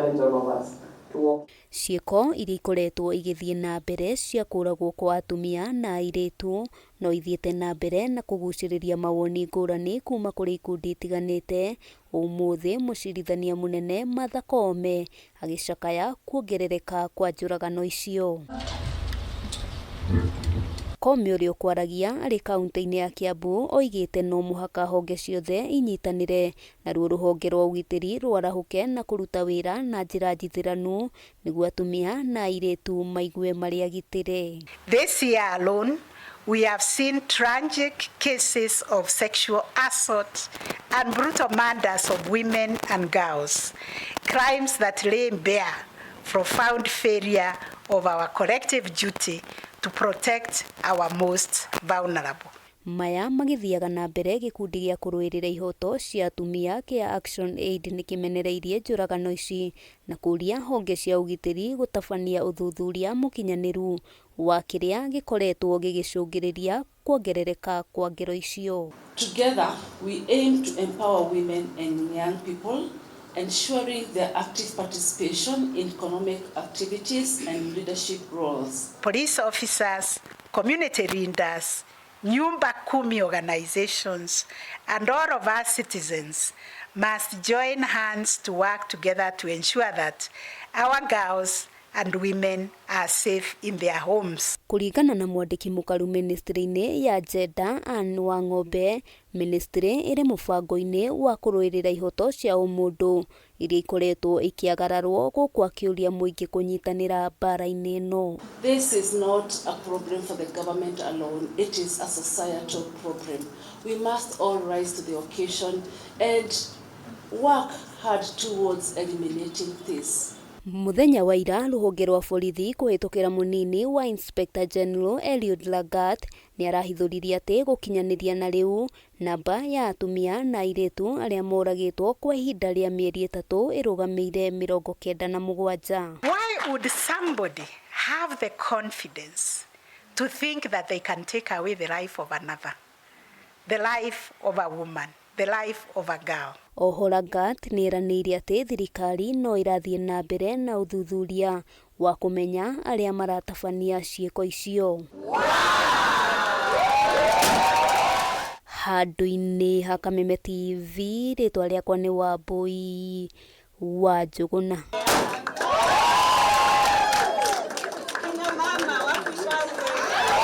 challenge all of us to walk. Ciĩko iria ikoretwo igĩthiĩ na mbere cia kũragwo kwa atumia na airĩtu no ithiĩte na mbere na kũgucĩrĩria mawoni ngũrani kuma kũrĩ ikundi itiganĩte. Ũmũthĩ mũcirithania mũnene Martha Koome agĩcakaya kuongerereka kwa njũragano icio. Koome ũrĩa ũkwaragia arĩ kaunti-inĩ ya Kiambu oigĩte no mũhaka honge ciothe inyitanĩre naruo rũhonge rwa ũgitĩri rwarahũke na kũruta wĩra na njĩra njithĩranu nĩguo atumia na airĩtu maigue marĩ agitĩre. This year alone, we have seen tragic cases of sexual assault and brutal murders of women and girls, crimes that lay bare profound failure of our collective duty to protect our most vulnerable. Maya magĩthiaga na mbere gĩkundi gĩa kũrũĩrĩra ihoto cia atumia kĩa Action Aid nĩkĩmenereirie njũragano ici na kũria honge cia ũgitĩri gũtabania ũthuthuria mũkinyanĩru wa kĩrĩa gĩkoretwo gĩgĩcũngĩrĩria kuongerereka kwa ngero icio. Together, we aim to empower women and young people, ensuring their active participation in economic activities and leadership roles. Police officers, community leaders, Nyumba Kumi organizations, and all of us citizens must join hands to work together to ensure that our girls and women are safe in their homes. Kũringana na mwandĩki mũkaru ministry-inĩ ya Gender Anne Wang'ombe, ministry ĩrĩ mũbango-inĩ wa kũrũĩrĩra ihoto cia ũmũndũ iria ikoretwo ikĩagararwo gũkũ akĩũria mũingĩ kũnyitanĩra mbara-inĩ ĩno. This is not a problem for the government alone, it is a societal problem. We must all rise to the occasion and work hard towards eliminating this. Mũthenya wa ira rũhonge rwa borithi kũhĩtũkĩra mũnini wa Inspector General Eliud Lagat nĩarahithũririe atĩ gũkinyanĩria na rĩu namba ya atumia na airĩtu arĩa moragĩtwo kwa ihinda rĩa mĩeri ĩtatũ ĩrũgamĩire 97. Why would somebody have the confidence to think that they can take away the life of another, the life of a woman, the life of a girl? Oho Lagat nĩeranĩire atĩ thirikari no ĩrathiĩ na mbere na ũthuthuria wa kũmenya arĩa maratabania ciĩko icio. Handũ-inĩ ha Kameme TV rĩtwa rĩakwa nĩ Wambui wa Njũgũna.